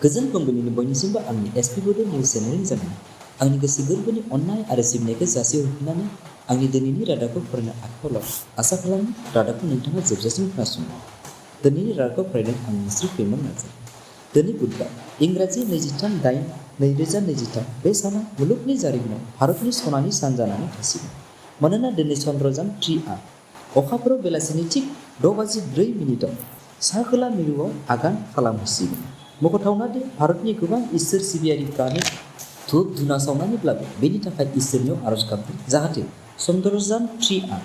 गोजोन फुंबिलिनि बयनिसिमबो आंनि एसपि बड' निउस चेनेलनि जानाय आंनि गोसो गोरबोनि अननाय आरो सिबिनायखौ जासिहरफिननानै आंनि दिनैनि रादाबखौ फरायनो आखायाव लाबाय। आसा खालामो रादाबखौ नोंथाङा जोबजासिम खोनासङो। दिनैनि रादाबखौ फरायदों आं मुस्रि फैमोन नार्जारि। दिनै बुधबार इंराजि 23/8/2023 बे साना मुलुगनि जारिमिनाव भारतनि सनानि सान जानानै थासिगोन। मानोना दिनै चन्द्रयान 3आ अखाफोराव बेलासिनि थिग 6:04 सा खोला मिरुआव आगान खालामहैसिगोन। मख'थावना दि भारतनि गोबां इसोर सिबियारिफ्रानो धुप धुना सावनानैब्लाबो बेनि थाखाय इसोरनियाव आरज गाबदों जाहाथे चन्द्रयान 3आ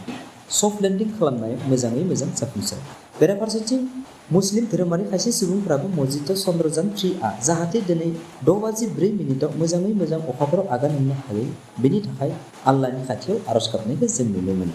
सफ्ट लेन्डिं खालामनायाव मोजाङै मोजां जाफुंसारो। बेराफारसेथिं मुस्लिम धोरोमारि खायसे सुबुंफ्राबो मस्जिदाव चन्द्रयान 3आ जाहाथे दिनै 6:04 मोजाङै मोजां अखाफोराव आगान होनो हायो बेनि थाखाय आल्लाहनि खाथियाव आरज गाबनायखौ जों नुनो मोनो।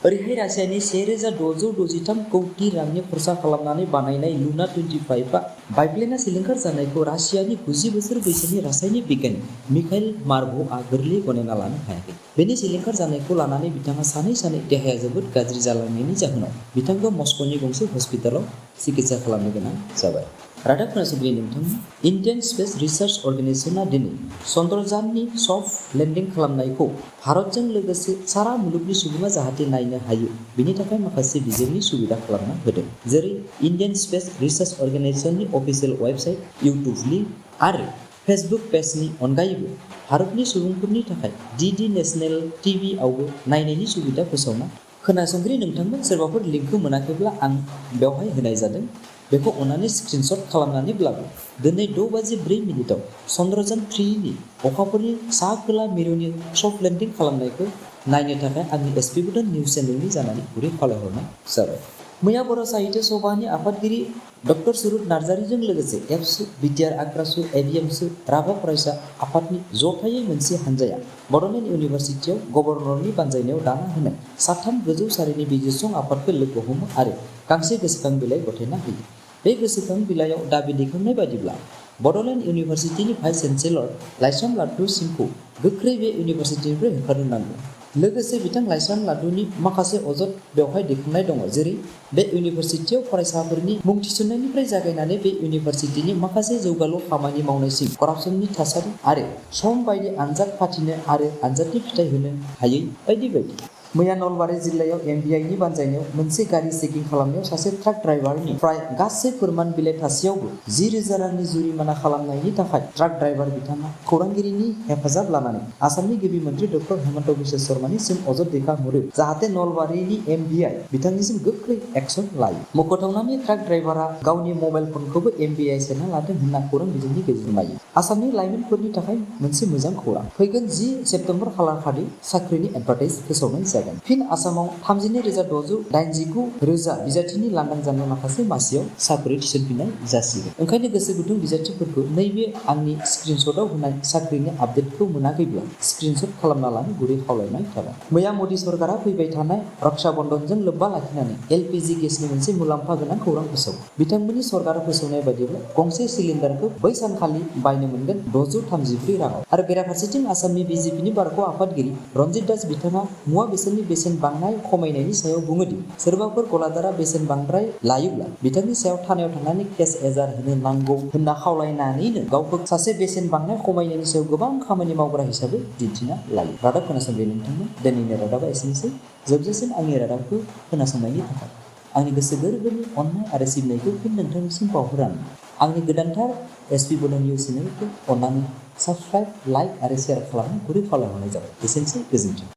ओरैहाय रासियानि 1663 कौटि रांनि खरसा खालामनानै बानायनाय लुना 25आ बायफ्लेना सिलिंखार जानायखौ रासियानि 90 बोसोर बैसोनि रासायनिक बिगियानि मिखाइल मार्भ'आ गोरलैयै गनायना लानो हायाखै। बेनि सिलिंखार जानायखौ लानानै बिथाङा सानै देहाया जोबोद गाज्रि जालांनायनि जाहोनाव बिथांखौ मस्क'नि गंसे हस्पिटालाव चिकित्सा खालामनो गोनां जाबाय। रादाब खोनासंगिरि नोंथांमोन, इन्डियान स्पेस रिसार्च अर्गेनाइजेशनआ दिनै चन्द्रयाननि सफ्ट लेन्डिं खालामनायखौ भारतजों लोगोसे सारा मुलुगनि सुबुङा जाहाथे नायनो हायो बेनि थाखाय माखासे बिजोंनि सुबिदा खालामना होदों। जेरै इन्डियान स्पेस रिसार्च अर्गेनाइजेशननि अफिसियेल वेबसाइट, इउटुब लिंक आरो फेसबुक पेजनि अनगायैबो भारतनि सुबुंफोरनि थाखाय डीडी नेशनेल टीवीआवबो नायनायनि सुबिदा फोसावना। खोनासंगिरि नोंथांमोन, सोरबाफोर लिंकखौ मोनाखैब्ला आं बेवहाय होनाय जादों। बेखौ अन्नानै स्क्रिनशट खालामनानैब्लाबो दिनै 6:04 चन्द्रयान 3नि अखाफोरनि सा खोला मिरुनि सफ्ट लेन्डिं खालामनायखौ नायनो थाखाय आंनि एसपि बड' निउस चेनेलनि जानानै गुरै खावलायहरनाय जाबाय। मैया बर' साहित्य सभानि आफादगिरि डक्टर सुरुत नार्जारिजों लोगोसे एबसु, बिटिआर आक्रासु, एबिएमसु, राभा फरायसा आफादनि जथायै मोनसे हानजाया बड'लेण्ड इउनिभारसिटियाव गभर्नरनि बानजायनायाव दाना होनाय 3 गोजौ सारिनि बिजिरसं आफादखौ लोगो हमो आरो गांसे गोसोखां बिलाइ गथायना होयो। बे गोसोखां बिलाइयाव दाबि दैखांनाय बायदिब्ला बड'लेण्ड इउनिभारसिटिनि भाइस चेन्सेलर लाइस्राम लाद्दु सिंहखौ गोख्रै बे इउनिभारसिटिनिफ्राय होखारनो नांगौ। लोगोसे बिथां लाइस्राम लाद्दुनि माखासे अजद बेवहाय दैखांनाय दङ, जेरै बे इउनिभारसिटियाव फरायसाफोरनि मुं थिसननायनिफ्राय जागायनानै बे इउनिभारसिटिनि माखासे जौगालु खामानि मावनायसिम करापसननि थासारि आरो सम बायदि आनजाद फाथिनो आरो आनजादनि फिथाय होनो हायै बायदि बायदि। मैया नलबारि जिल्लायाव एमबिआइनि बानजायनायाव मोनसे गारि चेकिं खालामनायाव सासे ट्राक ड्राइभारनिफ्राय गासै फोरमान बिलाइ थासेयावबो 10,000 रांनि जुरिमाना खालामनायनि थाखाय ट्राक ड्राइभार बिथाङा खौरांगिरिनि हेफाजाब लानानै आसामनि गिबि मन्त्रि डक्टर हेमन्त बिश्व शर्मानिसिम अजद दैखांहरो जाहाथे नलबारिनि एमबिआइ बिथांनिसिम गोख्रै एक्सन लायो। मख'थावनादि ट्राक ड्राइभारा गावनि मबाइल फनखौबो एमबिआइ सेरना लादों होनना खौरां बिजोंनि गेजेरजों नायो। आसामनि लाइमोनफोरनि थाखाय मोनसे मोजां खौरां, फैगोन 10 सेप्तेम्बर खालारखालि साख्रिनि एडभार्टाइज फोसावनाय जागोन। फिन आसामाव 32,689,000 बिजाथिनि लांदां जानाय माखासे मासियाव साख्रि थिसनफिननाय जासिगोन। ओंखायनो गोसो गुदुं बिजाथिफोरखौ नैबे आंनि स्क्रिनशटआव होनाय साख्रिनि आपडेटखौ मोनाखैब्ला स्क्रिनशट खालामना लानो गुरै खावलायनाय थाबाय। मैया मदि सरकारा फैबाय थानाय रक्षा बन्धनजों लोब्बा लाखिनानै एलपिजि गेसनि मोनसे मुलाम्फा गोनां खौरां फोसावो। बिथांमोननि सरकारा फोसावनाय बायदिब्ला गंसे सिलिन्डारखौ बै सानखालि बायनो मोनगोन 634 राङाव। आरो बेराफारसेथिं आसामनि बिजेपिनि बारग' आफादगिरि रन्जित दास बिथाङा मुवा बेसादनि बेसेन बांनाय खमायनायनि सायाव बुङोदि सोरबाफोर गलादारा बेसेन बांद्राय लायोब्ला बिथांनि सायाव थानायाव थांनानै केस एजार होनो नांगौ होनना खावलायनानैनो गावखौ सासे बेसेन बांनाय खमायनायनि सायाव गोबां खामानि मावग्रा हिसाबै दिन्थिना लायो। रादाब खोनासंगिरि नोंथांमोन, दिनैनि रादाबा एसेनोसै। जोबजासिम आंनि रादाबखौ खोनासंनायनि थाखाय आंनि गोसो गोरबोनि अननाय आरो सिबिनायखौ फिन नोंथांनिसिम बावहरनानै आंनि गोदानथार एसपि बड' निउस चेनेलखौ अननानै साबस्क्राइब, लाइक आरो शेयार खालामनो गुरै खावलायहरनाय जाबाय। एसेनोसै, गोजोन्थों।